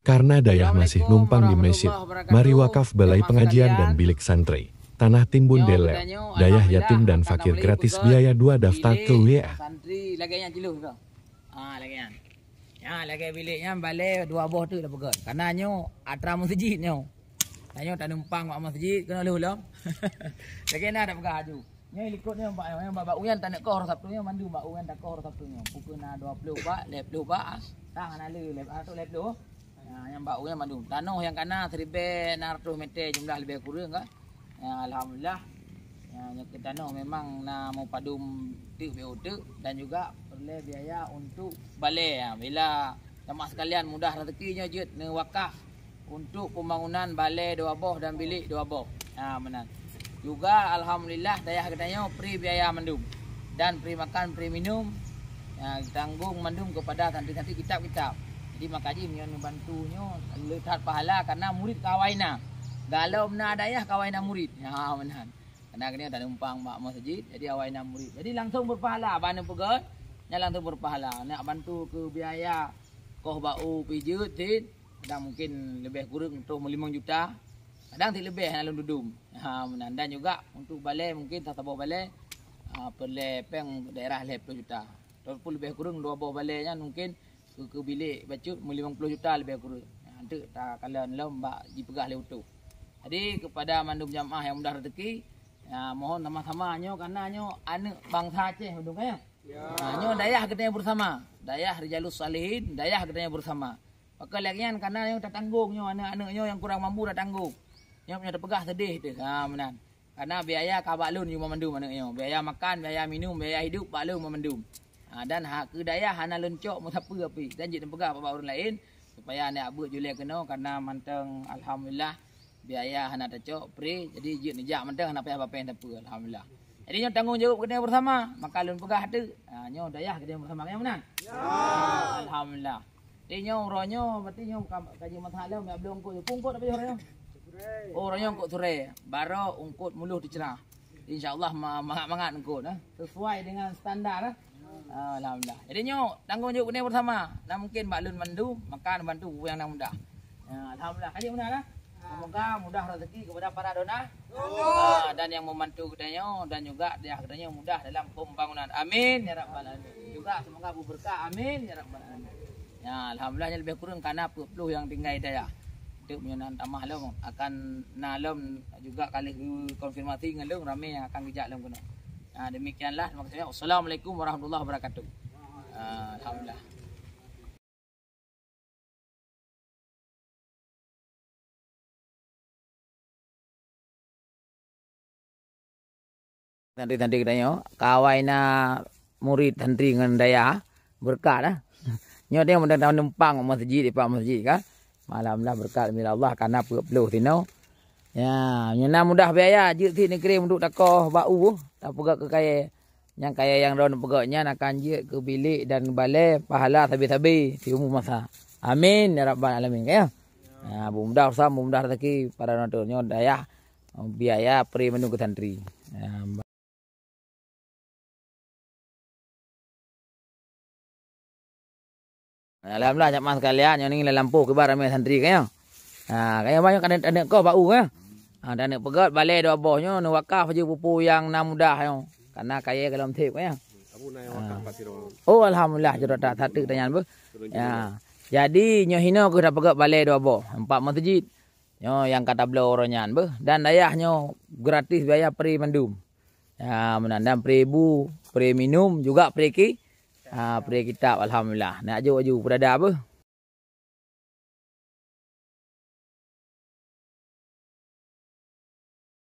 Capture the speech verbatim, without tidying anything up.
Karena dayah masih numpang di masjid, mari wakaf balai pengajian dan bilik santri. Tanah timbun deleu, dayah yatim dan fakir gratis biaya dua daftar ke W A. Santri lagèe nyan cilok tu. Ah, lagèe nyan. Ya, lagèe bilik nyan balè dua boh teuk dah peugöt. Karena nyoe atra masjid nyoe. Tanyoe tanumpang bak masjid keunoe lheueh lom. Lagèe na dah peugah aju. Nyoe likot nyoe bak nyoe bak bak uyan taneuk koh uroe Sabtu nyoe mandum bak uyan takoh uroe Sabtu nyoe. Pukul na dua ploh bak, lhèe ploh bak, ah. Tang hana le, lhèe, ah, tu lhèe ploh. Ya, nyang bak uyan mandum. Tanoh nyang kana siribèe enam ratus meter jumlah leubeh kureueng ka. Ya, alhamdulillah. Ya, nyoe keu tanoh memang na mupadum teuk B O teuk dan juga peureulèe biaya untuk balè. Ya, bila jamaah sekalian mudah rezeki nyoe jeuet neuwakaf untuk pembangunan balè dua boh dan bilik dua boh. Ha, meunan. Juga alhamdulillah dayah geutanyoe pri biaya mandum dan pri makan, pri minum, ya, tanggong mandum kepada santri-santri kitab-kitab. Jadi maka jih meunyoe neubantu nyoe le that pahala karena murid ka awai na. Galom na dayah ka awai na murid. Ha, meunan. Karena geutanyoe tanumpang bak masjid, jadi awai na murid. Jadi langsung berpahala ban neupeugöt, nyan langsung berpahala. Nak bantu keu biaya koh bak u pijeuet cit, kadang mungkin leubeh kureueng troh meulimong juta. Kadang cit leubeh hana lôn dudum. Ha, meunan. Dan juga untuk balè mungkin saboh balè, ha, peureulèe pèng daerah lhèe ploh juta. Ataupun leubeh kureueng dua boh balè nyan mungkin keu, keu bilik bacut meulimong ploh juta leubeh kureueng. Ha, enteuk takalon lom bak jipeugah lé utoh. Jadi kepada mandum jamaah nyang mudah rezeki, ya, mohon sama-sama nyoe karena nyoe aneuk bansa Aceh mandum kan ya? Ya. Ha, nyoe dayah geutanyoe bersama, dayah Rijalus Salihin, dayah geutanyoe bersama. Pakon lagèe nyan karena nyoe tatanggong nyoe aneuk-aneuk nyoe nyang kurang mampu tatanggong. Nyoe meunyoe tapeugah seudeh teuh. Ha, meunan. Karena biaya ka bak lôn jumeuh mandum aneuk nyoe. Biaya makan, biaya minum, biaya hidup bak lôn mandum. Ha, dan ha, keu dayah hana lôn cok meusapeue api. Dan jeuet neupeugah bak ureueng laén supaya aneuk beuet julèe keunoe karena mantong alhamdulillah biaya hana tacok, pri, jadi jeuet neujak mantong hana payah bapèh sapeue, alhamdulillah. Jadi nyoe tanggong jaweueb geutanyoe bersama, maka lôn peugah teuk. Ha, nyoe dayah geutanyoe bersama, kan meunan? Ya. Alhamdulillah. Jadi nyoe uroe nyoe, berarti nyoe ka, ka jeuet masa lom, ya, belum eungkôt. Eungkôt apa uroe nyoe? Oh, uroe nyoe eungkôt sore. Barô eungkôt muloh teuceurah. Insya Allah ma-, mangat-mangat eungkôt, eh. Sesuai dengan standar, eh. Alhamdulillah. Jadi nyoe tanggong jaweueb geutanyoe bersama. Nah, mungkin bak lôn mandum, maka bantu nyang na mudah. Ya, alhamdulillah. Ka jeuet meunan, eh. Semoga mudah rezeki kepada para dona. Ah, dan yang membantu geutanyoe dan juga dayah geutanyoe mudah dalam pembangunan. Amin ya rabbal alamin. Juga semoga berkah. Amin ya rabbal alamin. Ya, alhamdulillah nyan leubeh kureueng kana peuet ploh nyang tinggai dayah. Teuk meunyoe na tamah lom akan na lom juga ka lheueh konfirmasi ngon lôn ramé nyang akan geujak lom keunoe. Nah, demikianlah. Terima kasih. Wassalamualaikum warahmatullahi wabarakatuh. Ah, alhamdulillah. Santri-santri geutanyoe, ka awai na murit santri ngon dayah, beureukat dah. Nyoe tanyoe meunan tanumpang u masjid, dipat masjid kan. Alhamdulillah beureukat, alhamdulillah Allah ka na peuet ploh sinoe. Ya, nyoe na mudah biaya, jeuet sit neukirém untuk takoh bak u, tapeugöt keu kayèe. Nyang kayèe nyang droeneuh peugöt nyan akan jeuet keu bilék dan balèe pahala sabe-sabe siumu masa. Amin ya rabbal alamin, ya. Ha, mudah-mudahan, mudah-mudahan rezeki para donatur nyoe dayah, biaya pri mandum keu santri. Ha, alhamdulillah, jamaah sekalian, nyoe ni lam lampôh kiban ramé santri ka nyoe. Ha, ka nyoe banyak aneuk-aneuk koh bak u ka. Ha, dan aneuk peugöt balèe dua boh nyoe, neuwakaf jeuet peue-peue nyang na mudah nyoe. Karena kayèe golom sép ka nyoe. Abu na nyang wakaf pasti dong. Oh, alhamdulillah, jeuet that, that teuk tanyan beuh. Ya. Jadi, nyoe hinoe keuh tapeugöt balèe dua boh, empat masjid. Nyoe nyang ka tabloe uroe nyan beuh. Dan dayah nyoe gratis biaya pri mandum. Ya, meunan dan pri bu, pri minum, juga pri ki-, ha, pri kitab, alhamdulillah. Nak jok aju peudada beuh.